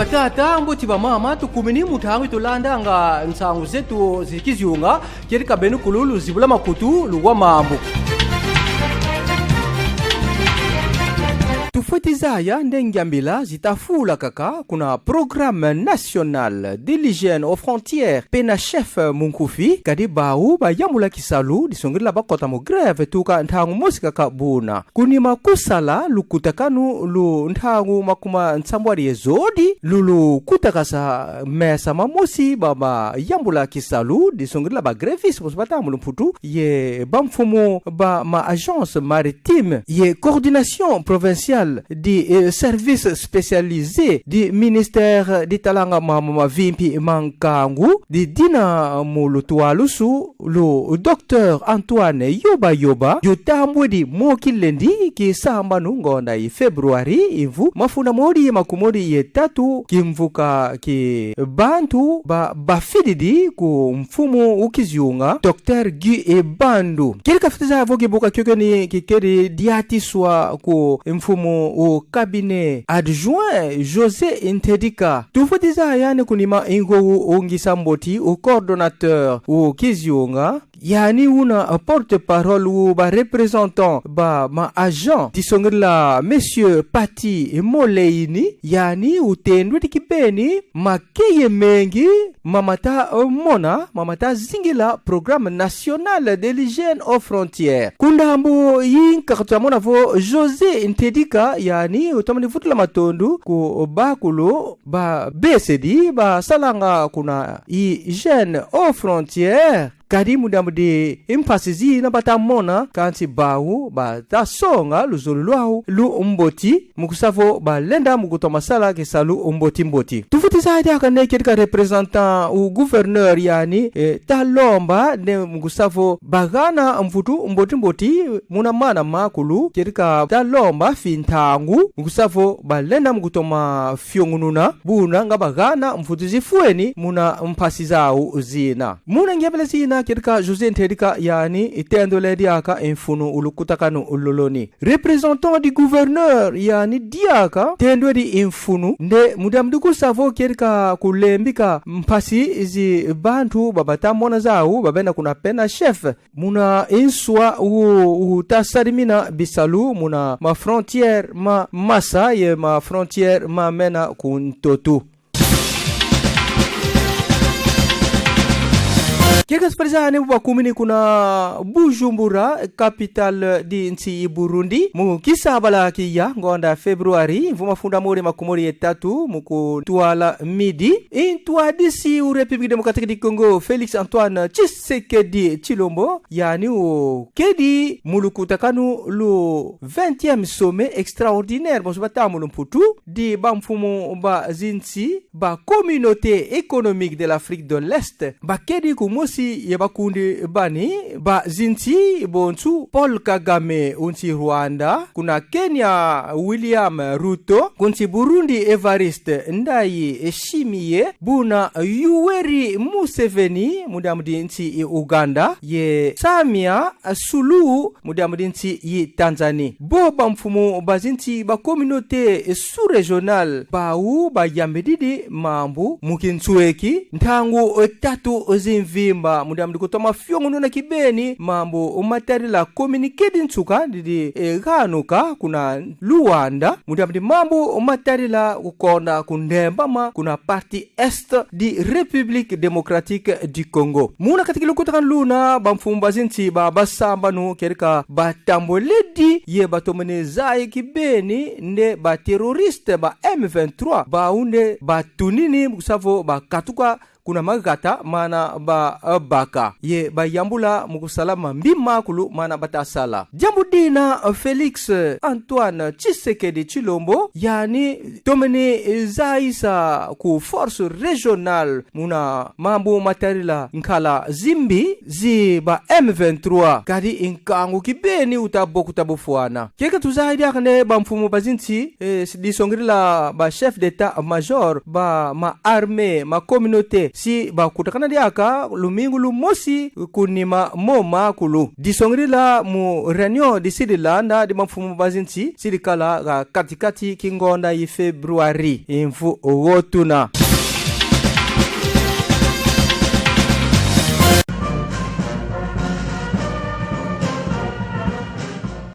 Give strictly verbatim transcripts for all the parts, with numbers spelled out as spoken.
Batata, mbote, bamama, tukumini mu ntangu yi tulandanga nsangu zetu zi kizunga, kieleka benu kulu luzibula makutu, luwa mambu. Tufweti zaya nde ngyambila zita fula kaka kuna Programme National de l'Hygiène aux Frontières, P N H F mu nkufi, kadi bawu bayambula kisalu, disongidila bakota mu grève tuka ntangu mosi kaka buna. Ku nima kusala lukutakanu lu ntangu makuma nsambwadi ye zodi, lulu kutakasa mesa mamosi ba bayambula kisalu, disongidila ba grévistes, bonso batambula mputu, ye bamfumu ba ma agences maritimes, ye coordination provinciale di, eh, services spécialisés di ministère ditalanga mambu mavimpi ma nkangu, di dina mu lutwalusu lu Docteur Antoine Yoba Yoba, yutambwidi mu kilendi ki sambanu ngonda yi février, yi mvu mafunda modi ye makumodi ye tatu, kimvuka ki bantu ba, bafididi ku mfumu wu kizunga, Docteur Guy Ebandu. Kieleka fweti zaya vo kibuka kiokio ni kikedi diatiswa ku mfumu wu cabinet adjoint, José Ntedika. Tufweti zaya nde ku nima ngogo wu ngisa mboti, wu coordonnateur wu kizunga, yani una porte-parole wu ba représentants ba ma agents, disongidila Monsieur Pathy Moleini, yani utendwedi kibeni makeye mengi ma mata, eh, mona, ma mata zingila Programme National de l'Hygiène aux Frontières. Ku ndambu yi nkaka tuta mona vo José Ntedika, yani utomene vutula matondo ku bakulu ba besedi basalanga kuna Hygiène aux Frontières, kadi mu diambu di mpasi zina bata mona, kansi bawu bata songa luzolo lwawu lu mboti, mu kusa vo balenda mu kutoma sala kisalu mboti mboti. Tufweti zaya diaka nde kieleka représentant wu gouverneur yani, eh, ta lomba nde mu kusa vo bagana mvutu mboti mboti muna mana makulu, kieleka ta lomba fintangu, mu kusa vo balenda mu kutoma fiongununa, buna nga bagana mvutu zifweni muna mpasi zawu zina. Muna ngyambila zina kieleka José Ntedika yani itendwele diaka mfunu wu lukutakanu lolo ni. Représentant du gouverneur yani diaka tendwedi mfunu nde mu diambu di kusa vo kieleka kulembika mpasi zi bantu ba bata mona zawu babena kuna P N H F, muna nswa wu, wuta salimina bisalu muna ma frontières ma masa ye ma frontières ma mena ku ntoto. Kieleka fweti zaya nde bu bakumini kuna Bujumbura, capitale di nsi yi Burundi, mu kisabala kiya ngonda février, mvu mafunda modi makumodi ye tatu, mu kuntwala midi, ntwadisi wu République Démocratique du Congo, Félix Antoine Tshisekedi Tshilombo, yani ukedi mu lukutakanu lu vingtième sommet extraordinaire, bonso batambula mputu, di bamfumu ba zinsi ba Communauté économique de l'Afrique de l'Est, bakedi kumosi ye bakundi bani ba zinsi bonso: Paul Kagame wu nsi Rwanda, kuna Kenya William Ruto, ku nsi Burundi Evariste Ndayishimiye, buna Yoweri Museveni mu diambu di nsi yi Ouganda, ye Samia Suluhu mu diambu di nsi yi Tanzanie. Bo bamfumu ba zinsi ba communauté sous-régionale, bawu bayambididi mambu mu kinsweki ntangu tatu zi mvimba mu diambu di kutoma fiongununa kibeni mambu matadila communiqué di nsuka didi, eh, ganuka kuna Luanda, mu diambu di mambu matadila kukonda kundembama kuna partie est di République Démocratique du Congo. Muna kati ki lukutakanu luna, bamfumu ba zinsi ba basambanu kieleka batambweledi ye batomene zaya kibeni nde ba terroristes ba M vingt-trois, bawu nde batunini mu kusa vo bakatuka kuna magata mana ba, eh, baka ye bayambula mu kusala mambi makulu mana bata sala. Diambu dina, eh, Félix Antoine Tshisekedi Tshilombo, yani tomene, eh, zayisa ku force régionale muna mambu matadila nkala zimbi zi ba M vingt-trois, kadi nkangu kibeni uta bokuta bufwana. Kieleka tuzaya diaka nde bamfumu ba zinsi, eh, disongidila ba chefs d'état-major ba ma armées ma communauté si bakutakana diaka lumingu lumosi ku nima mo makulu. Disongidila mu réunion disidi landa di bamfumu ba zinsi, sidi kala ga kati-kati ki ngonda yi février, mvu wo tuna.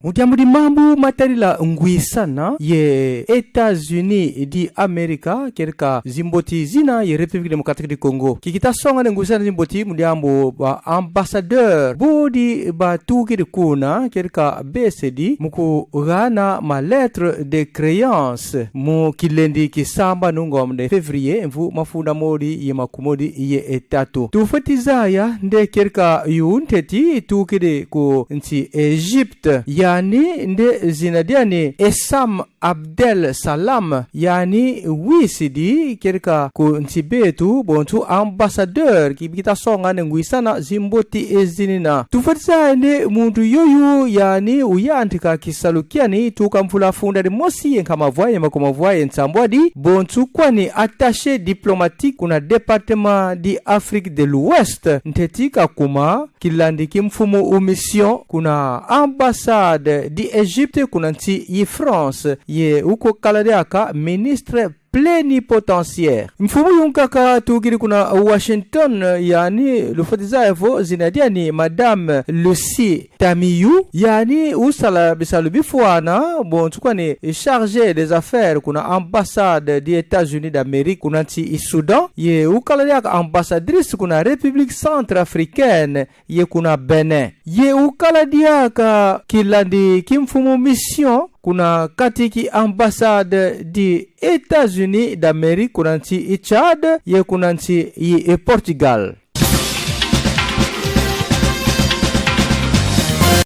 Mu diambu di mambu matadila ngwisana ye États-Unis di Amerika, kedika zimboti zina ye République Démocratique du Congo, kikita songa nde ngwisana zimboti mu diambu ba ambassadeur bodi batukidi kuna, kedika besedi mu kugana ma lettre de créance mu kilendi ki sambanu, ngonda février, mvu mafunda modi ye makumodi ye tatu. Tufweti zaya nde kedika yu nteti tukidi ku nsi Égypte, yani nde zina diani Essam Abdel Salam, yani wisidi kedika ku nsi betu, bonso ambassadeur, ki-, kita songa nde ngwisana zimboti zinina. Tufweti zaya nde muntu yoyo, yani uyantika kisalu kiani tuka mvula funda dimosi ye nkama vwa ye makumavwa ye nsambwadi, bonso kwani attaché diplomatique kuna département di Afrique de l'Ouest, nteti kakuma kilandi ki mfumu u mission kuna ambassade di Égypte kuna nsi yi France, ye ukokala diaka ministre plénipotentiaire. Mfumu yu nkaka tukidi kuna Washington, yani lufweti zaya vo zina diani Madame Lucy Tamiyu, yani usala bisalu bifwana, bonso kwani chargée des affaires kuna ambassade di États-Unis d'Amérique kuna nsi yi Soudan, ye ukala diaka ambassadrice kuna République centrafricaine ye kuna Bénin. Ye ukala diaka kilandi ki mfumu mission kuna kati ki ambassade di États-Unis d'Amérique kuna nsi yi Tchad ye kuna nsi yi Portugal.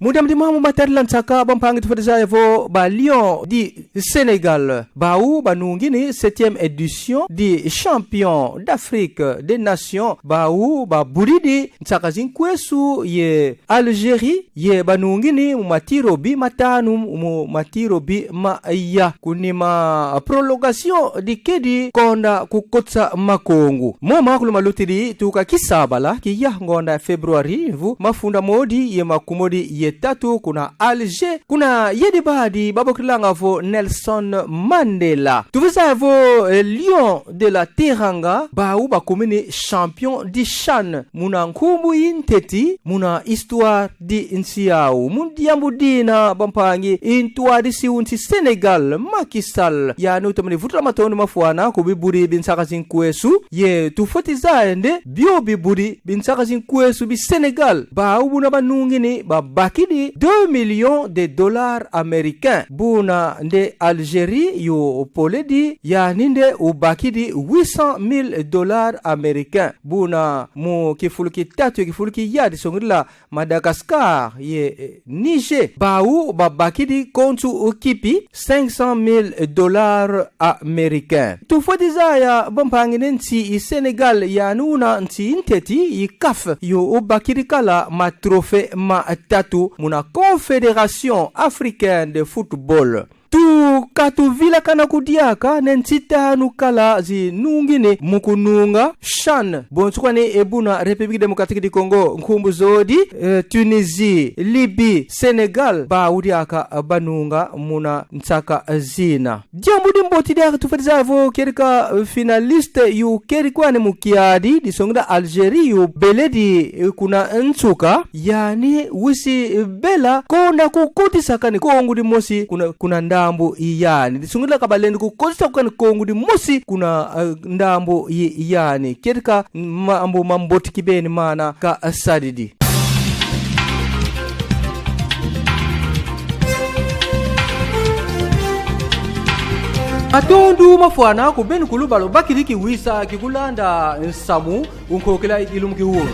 Mu diambu di mambu matadila nsaka, bampangi, tufweti zaya vo ba Lions di Sénégal, bau banungini septième édition di Champion d'Afrique des Nations, bau babudidi nsaka zinkwesu ye Algérie, ye banungini mu ma tirs au but matanu mu ma tirs au but maya. Ku nima prolongation dikedi konda kukotisa makongo. Mo makulu malutidi tuka Kisabala, kiya ngonda février, mvu mafunda modi ye makumodi ye tatu, kuna Alger, kuna yedi badi babokilanga vo Nelson Mandela. Tufweti zaya vo, eh, Lions de la Teranga, bau bakumini champion di CHAN muna nkumbu yi nteti muna histoire di nsi yau. Mu diambu dina, bampangi, ntwadisi wu nsi Sénégal, Macky Sall, yani utomene vutula matondo mafwana ku bibudi bi nsaka zinkwesu. Ye tufweti zaya nde bio bibudi bi nsaka zinkwesu bi Sénégal, bau buna banungini babakidi deux millions de dollars américains. Buna nde Algérie yo poledi, yani nde ubakidi huit cent mille dollars américains. Buna mu kifulu ki tatu ye kifulu ki ya, disongidila Madagascar ye, eh, Niger, bau babakidi konso kipi cinq cent mille dollars américains. Tufweti zaya, bampangi, nde nsi yi Sénégal, yani una nsi nteti yi CAF, yo ubakidi kala ma trophées matatu muna Confédération africaine de football. Tu katuvilakana ko diaka nde nsi tanu kala zinungini mu kununga CHAN, bonso kwani e buna République Démocratique du Congo, nkumbu zodi, eh, Tunisie, Libye, Sénégal, bau diaka banunga muna nsaka zina. Diambu di mbote diaka tufweti zaya vo kedika, eh, finaliste yu kedi kwani mu kiadi, disongidila Algérie yu beledi, eh, kuna nsuka, yani wisi, eh, bela konda kukotisa kani kongo dimosi kuna, kuna ndambu yi yani. Disongidila ka balendi kukotisa kani kongo dimosi kuna, eh, ndambu yi yani. Kedika mambu ma mbote kibeni mana kasadidi. Matondo mafwana ku beno kulu ba lubakidi kiwisa ki kulanda nsamu u nkokila yi lumbu ki wunu.